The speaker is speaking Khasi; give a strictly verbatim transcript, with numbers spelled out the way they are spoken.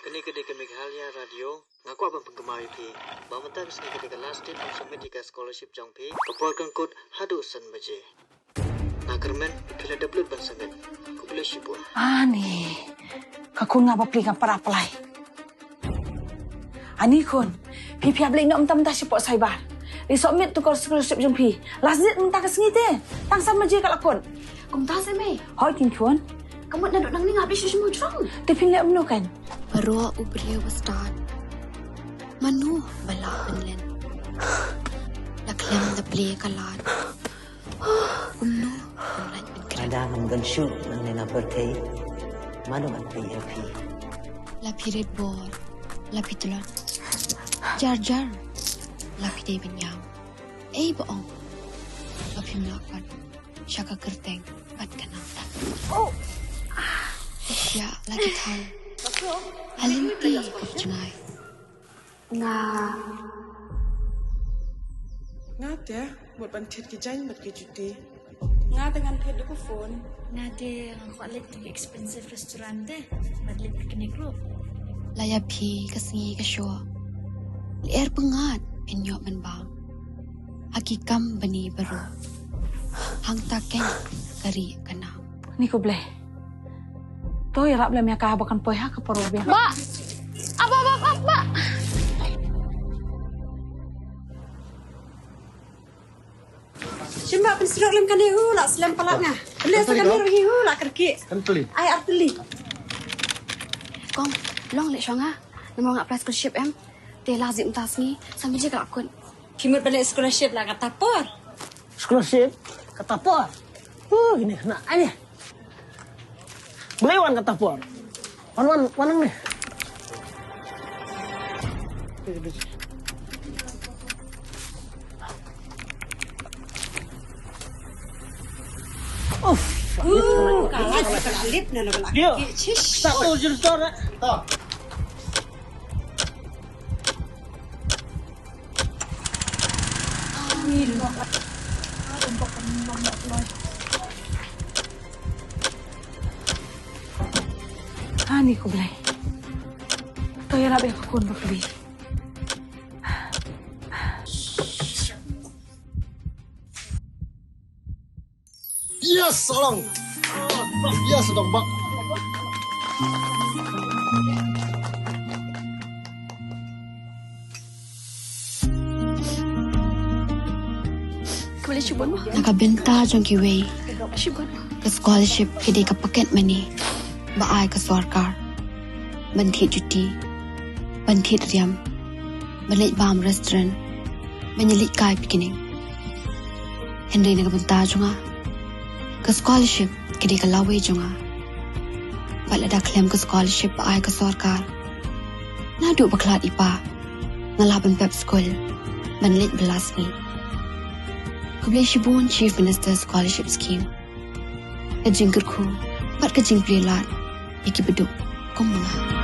Kane ka dei ka Meghalaya Radio. Nga kwah ban pynkynmaw ïa phi ba mynta ka sngi ka dei ka last date ban submit ïa ka scholarship jong phi. Ka por kan kut haduh san baje. Nga kyrmen phi la dep lut ban submit. Khublei shibun. Ani, ka khun nga bapli nga para plie. Ani khun, phi phi ïa blei noh mynta mynta shapoh cyber. Ri submit tu ka scholarship jong phi. Last date mynta ka sngi te. Tang san baje ka la kut. Kumta se mei. Hoi kin khun. Ka mut naduh nangne nga bri shu shu mujrong. Te phin leh kumno kan? Baroh u briew ba stad. Mano ba lah pynlen? La khlem da plie ka lad. Kumno ban lait ban kren? Lada ngam don shuh nangne na pyrthei, mano ban plie ïa phi? La phi rit bor, la phi tlot. Jar jar, la phi dei ban ïam. Ei ba ong ba phim lah pat sha ka kyrteng bad ka nam. Oh! Ïa la ki thaw. Ha lynti ki jngai. Nga. Nga te mut ban thied ki jaiñ bad ki juti. Nga te ngan thied da ka phone. Nga te ngan kwah leit ki expensive restaurant te bad leit picnic ruh. La ïa phi ka sngi ka shoh. Lyer pyngngad phin ïoh ban bam ha ki kam bani baroh. Hangta keiñ ka ri ka nam. Ni ko Blei. To ïarap lem ïa ka ba kan poi ha ka paralok biang. Ba. Aba ba ba ba. Shim ba pynsyrok lem kane u la slem palat nga. Pynleh sa kane ruh hi u la kyrkieh. Kan pynleh. Ai ar pynleh. Kong, long leh shong nga. Namar nga apply scholarship em. Te la zik mynta sngi, san baje ka la kut. Phi mut ban leh scholarship la kata por. Scholarship kata por. Uh, ini kena aja. Boleh wan kata por. Wan wan wan ni. Uff. Uh, kalah sa kalah lip na la kalah. Dia. Cish. Tak tahu jurus tu nak. Tak. Ani ko Blei. To ïarap ïa ka khun ba kli. Yes, Along. Yes, Dong Bak. Na ka bynta jong kiwei, ka scholarship ka dei ka pocket money ba ai ka sorkar ban thied juti, ban thied riam, ban leit bam restaurant, ban ïaleit kai picnic. Hynrei na ka bynta jong nga, ka scholarship ka dei ka lawei jong nga. Bad lada khlem ka scholarship ba ai ka sorkar, naduh ba khlad i pa, nga lah ban pep skul ban leit bylla sngi. Khublei shibun Chief Minister Scholarship Scheme. Ka jingkyrkhu bad ka jingplie lad ïa ki baduk kum ma nga.